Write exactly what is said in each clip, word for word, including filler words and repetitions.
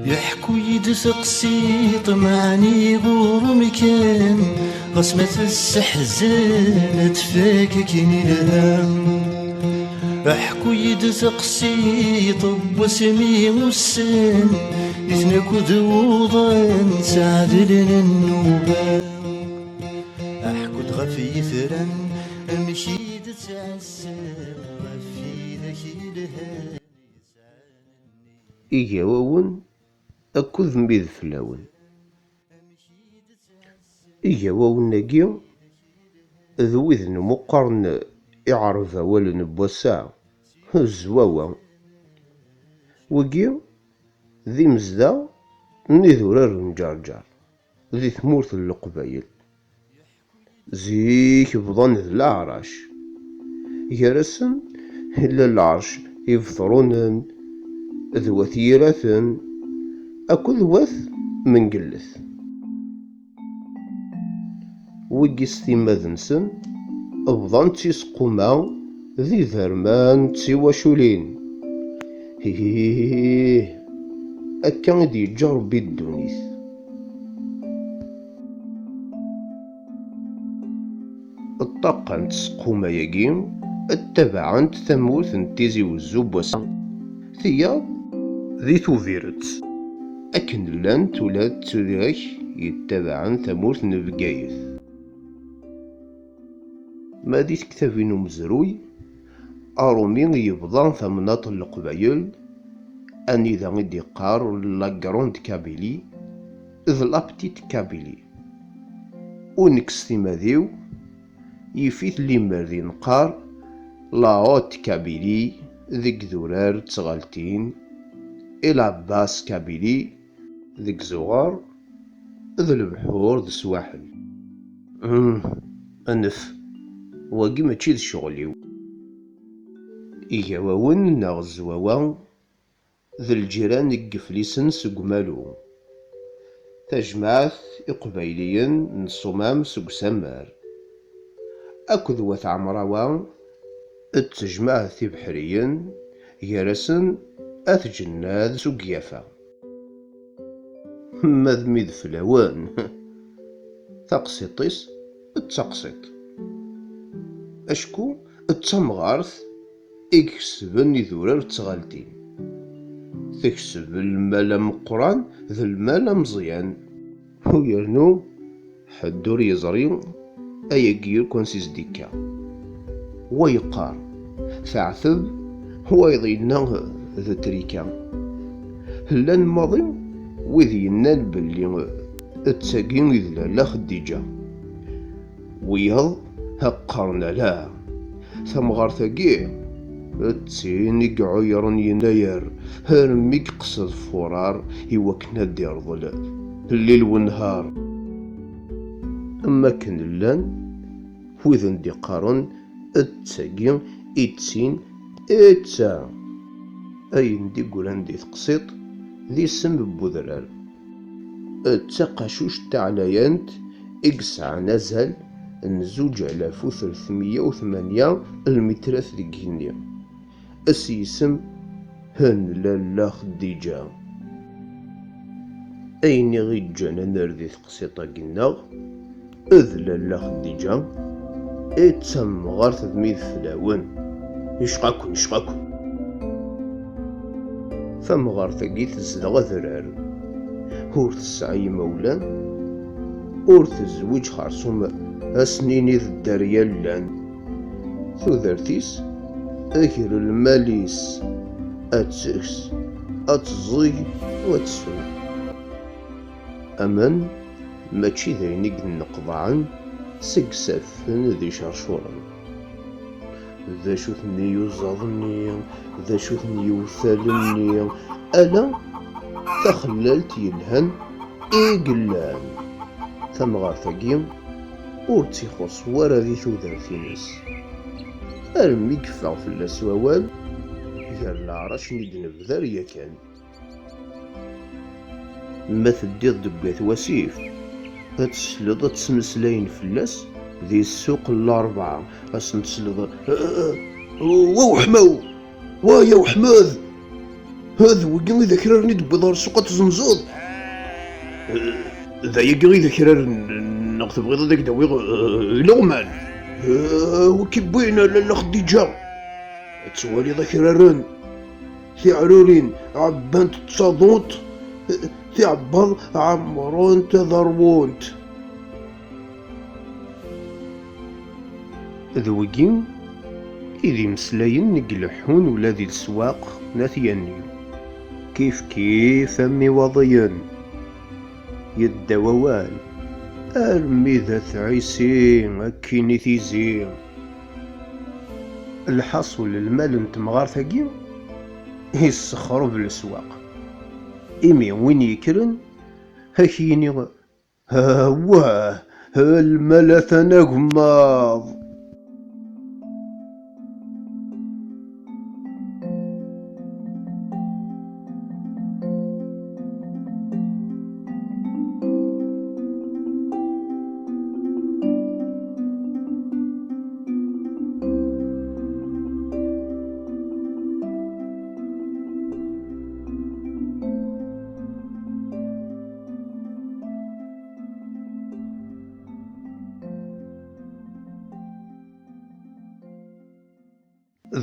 Yeḥku-yi-d teqsiṭ, meɛni ɣur-m kan, ɣas ma tesseḥzen, ad tfak akken ilha. Ḥku-yi-d teqsiṭ n wasmi ussan, nitni akk d wuḍan, sɛedlen nnuba. Ḥku-d ɣef yitran, amek i d-ttɛassan, ɣef widak ilhan. Igawawen akked mid fell-awen. Igawawen-agi d wid n umeqqar n iɛerbawalen n wass-a, Zwawa. Wigi d imezdaɣ n idurar n Ǧerǧer di tmurt n Leqbayel. Zik bḍan d leɛrac. Gar-asen, yella lɛerc Ibetṛunen, d wat Yiraten, akked wat Mengellet. Wigi s timmad-nsen, bḍan d tiseqquma d iderman d tiwaculin. Hih, akka i d-yeǧǧa Ṛebbi ddunit. Ṭṭaqqent tseqquma-agi, ttabaɛent tamurt n Tizi Wezzu n wass-a, tiyaḍ di Tubiret, akken llant ula d tidak yettabaɛen tamurt n Bgayet. Ma di tektabin n umezruy, Arumi yebḍa tamnaḍt n Leqbayel, anida i d-iqqar la Grande Kabylie d la Petite Kabylie. U nekk s timad-iw, yif-it limer d-neqqar la Haute Kabylie deg idurar d tɣaltin, et la Basse Kabylie deg izuɣar d lebḥur d swaḥel. Hum, anef, wagi mačči d ccɣel-iw. Igawawen neɣ Zwawa d lǧiran n Yeflisen seg umalu. Tajmaɛt Iqbayliyen n Ṣumam seg usammar akked wat Ɛemrawa d tejmaɛt Ibeḥriyen, gar-asen At Jennad s ugyafa. Ma d mid fell-awen, taqsiṭ-is d taqsiṭ. Acku d tamɣart i ikesben idurar d tɣaltin. Tekseb lmal ameqqran d lmal ameẓyan. U yernu ḥedd ur yeẓri ayagi akk ansi s-d-ikka. Wa yeqqar teɛteb, wayeḍ yenna d trika. Llan maḍi wid yennan belli d tagi i d lalla Xeddiǧa. Wiyaḍ qqaren ala, tamɣart-agi d tin i iɛuyren yennayer armi i yeqsed Furar i wakken ad d-irḍel llil u nnhar. Am wakken llan wid n d-iqqaren d tagi i d tin i d ta. Ayen d-iggran di teqsiṭ d isem n udrar. D taqacuct taɛlayant i yesɛan azal n zuǧ alaf u tretmeyya u tmanya lmitrat deg igenni. S yisem n Lalla Xeddiǧa. Ayen i ɣ-iǧǧan ad nerr di teqsiṭ-agi-nneɣ, d Lalla Xeddiǧa, i d tamɣart d mid fell-awen. Icqa-ken, icqa-ken. Tamɣart-agi tezdeɣ adrar, ur tesɛi imawlan, ur tezwiǧ xersum ass-nni d dderya llan. Tudert-is, ger lmal-is, ad teks, ad teẓẓeg, u ad tessu. Aman mačči d ayen i yenneqḍaɛen seg isaffen d icercuren. D acu-ten yiyuzaḍ-nni, d acu-ten yiwtal-nni, ala taxellalt yelhan i yellan. Tamɣart-agi ur tt-ixuṣṣ wara di tudert-ines. Armi yeffeɣ fell-as wawal, gar leɛrac n i d-nebder yakan. Ma teddiḍ deg At Wasif, ad tesleḍ ad ttmeslayen fell-as di ssuq n Larebɛa, ad sen-tesleḍ: "Wa uḥmaw! Wa ya uḥmed!" Ha, d wigi i d akraren i d-tewwiḍ ɣer ssuq ad tzenzeḍ? Eh, d ayagi i d akraren, neɣ tebɣiḍ ad ak-d-awiɣ, eh, ileɣman? Eh, wi k-iwwin, a lalla Xdiǧa? Ad twaliḍ akraren, tiɛrurin ɛebbant d taḍunt, eh, tiɛebbaḍ ɛemmrent ad ṛwunt. D wigi i d imeslayen i ileḥḥun ula di leswaq n At Yanni. Kif kif am iwaḍiyen, yedda wawal, armi d At Ɛisi akkin i tizi. Lḥaṣul, lmal n temɣart-agi yessexreb leswaq. Imi win yekkren, ad k-yini: "Awah, lmal atan agemmaḍ."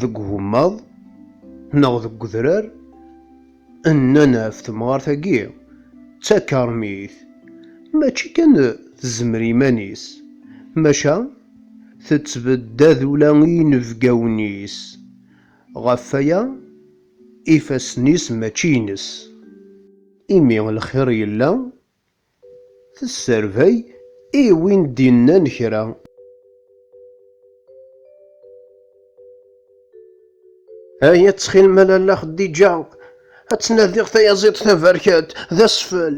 Deg ugemmaḍ neɣ deg udrar, nnan ɣef temɣart-agi d takermit, mačči kan tezmer iman-is, maca tettbeddad ula i yinebgawen-is. Ɣef waya, ifassen-is mačči ines. Imi lxir yella, tesserbay i win d-innan kra. Ay ttxil-m a lalla Xdiǧa, ad tnadiɣ tayaziḍt taberkat d asfel.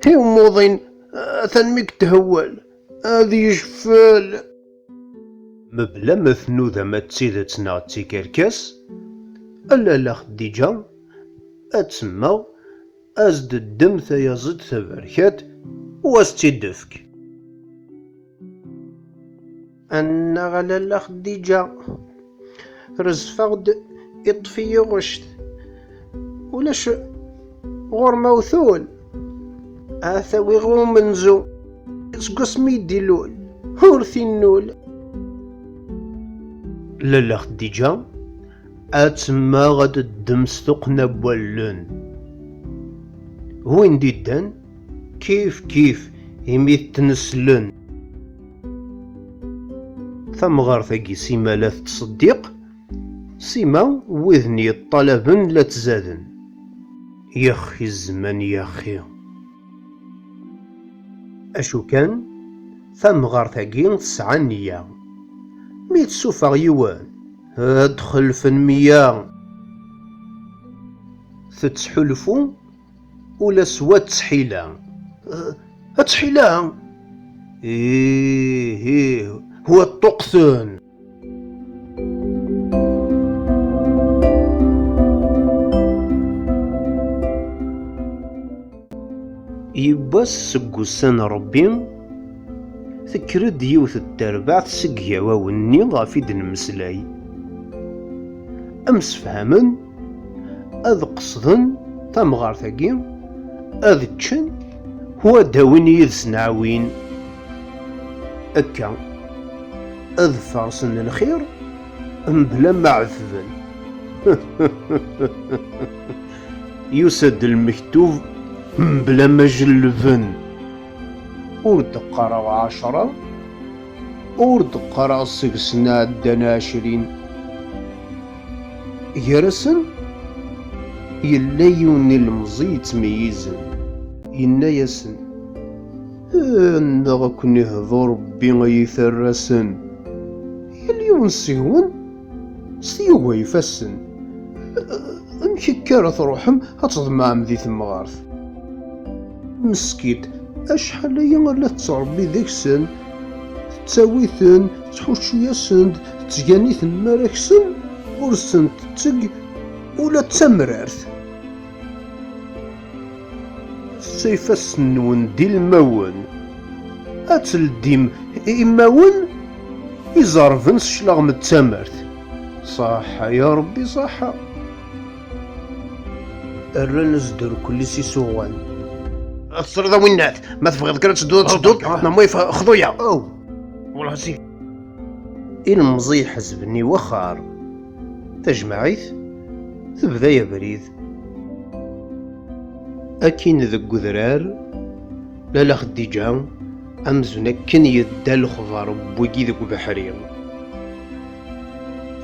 I umuḍin, atan mi yethewwel, ad yejfel. Mebla ma tnuda ma d tidet neɣ d tikerkas, a lalla Xdiǧa ad temmeɣ, ad s-d-teddem tayaziḍt taberkat u ad s-tt-id-tefk. Annaɣ a lalla Xdiǧa, rezfeɣ-d, iṭṭef-iyi ɣect. Ulac ɣur-m awtul, ad t-awiɣ i umenzu. Seg wasmi i d-ilul, ur t-innul. Lalla Xdiǧa ad temmeɣ, ad d-teddem s tuqqna n wallen. Win d-iddan, kif kif, imi t-neslen. Tamɣart-agi sima la tettṣeddiq, sima widen yeṭṭalaben la ttzaden. Yaxi zzman, yaxi. Acu kan, tamɣart-agi tesɛa nniya. Mi tessufeɣ yiwen, ad d-xelfen meyya. Tettḥulfu ula s wa ttḥila. Eh, ttḥila? Ih, ih, wa ṭṭuqten. Yiwwas seg wussan n Ṛebbi, tekker-d yiwet n terbaɛt seg yigawawen-nni ɣef i d-nemmeslay. Msefhamen ad qesden tamɣart-agi, ad ččen, u ad d-awin yid-sen aɛwin. Akka, ad farsen lxir mebla ma ɛetben. Yusa-d lmektub mebla ma jellben. Ur d-qqareɣ ɛecṛa, ur d-qqareɣ seg-sen ɛeddan ɛecrin. Gar-asen, yella yiwen n ilemẓi yettmeyyizen. Yenna-yasen: "Annaɣ ad ken-ihdu Ṛebbi ay itarrasen! Yal yiwen seg-wen s tyuga ifassen. Amek akka ara truḥem ad tḍemɛem di temɣart?" Meskint, acḥal aya la tettṛebbi deg-sen, tettawi-ten, tettḥuccu-yasen-d, tettgani-ten mi ara ksen, ur sen-tetteg ula d tamrart. Tetta ifassen-nwen d ilmawen, ad teldim imawen izerben s cclaɣem d tamart. Ṣaḥḥa ya Ṛebbi, ṣaḥḥa. Rran azderkel-is isuɣan. Tesriḍ a winnat, ma tebɣiḍ kan ad tedduḍ, ad tedduḍ, neɣ ma yeffeɣ xḍu-ya. Aw! Wellah si. Ilemẓi iḥezben i waxar. Tajmaɛit tebda abrid. Akin deg udrar, Lalla Xeddiǧa, amzun akken yedda lexbar n wigi deg ubeḥri.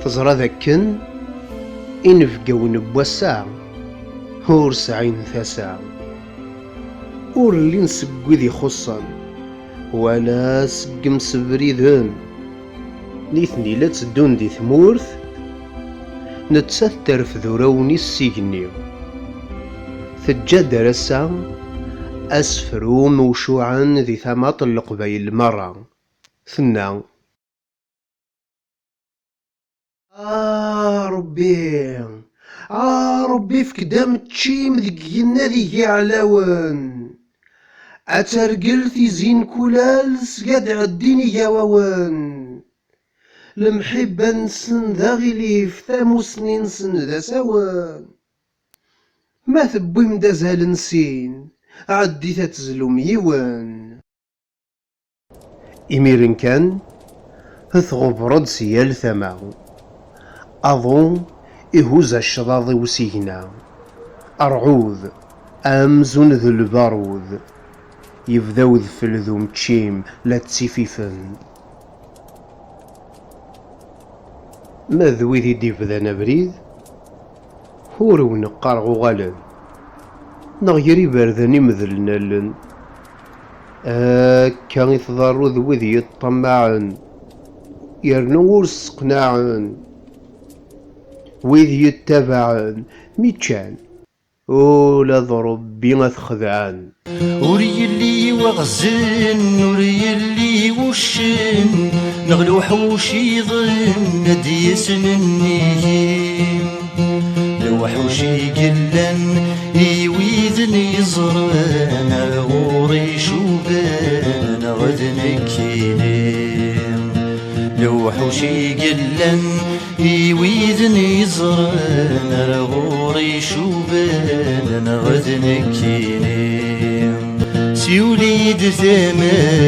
Teẓra dakken inebgawen n wass-a ur sɛin tasa, ur llin seg wid ixuṣṣen, wala seg imsebriden. Nitni la tteddun di tmurt, nettat terfed urawen-is s igenni. Teǧǧa-d ar ass-a asefru mewcuɛen di tamaṭ n Leqbayel merra. Tenna: A Ṛebbi, a Ṛebbi, efk-d ameččim deg yigenni ad igi ɛlawen. Ad tergel tizi n kulal seg ad ɛeddin igawawen. Lemḥibba-nsen d aɣilif, tamusni-nsen d asawen. Ma tewwim-d azal n sin, ɛeddit ad tezlum yiwen. Imiren kan, tɣubber-d si yal tama. Aḍu ihuz acḍaḍ i usigna. Ṛṛɛud, amzun d lbarud. Yebda udfel d umeččim la ttififen. Ma d wid i d-ibdan abrid, ur wen-qqareɣ uɣalen, neɣ gar iberdan i medlen allen. Akka i tḍerru d wid yeṭṭamaɛen, yernu ur sseqnaɛen. Wid yettabaɛen, mi ččan, ula d Ṛebbi ad t-xedɛen. Ur yelli waɣzen, ur yelli wuccen, neɣ lewḥuc iḍen ad d-yesnen ihi. Lewḥuc i yellan i widen yeẓren, ar ɣur-i cuben, neɣ d nekkini. Lewḥuc i yellan i widen yeẓren, ar ɣur-i cuben, neɣ d nekkini. Siwel-iyi-d tamacahut.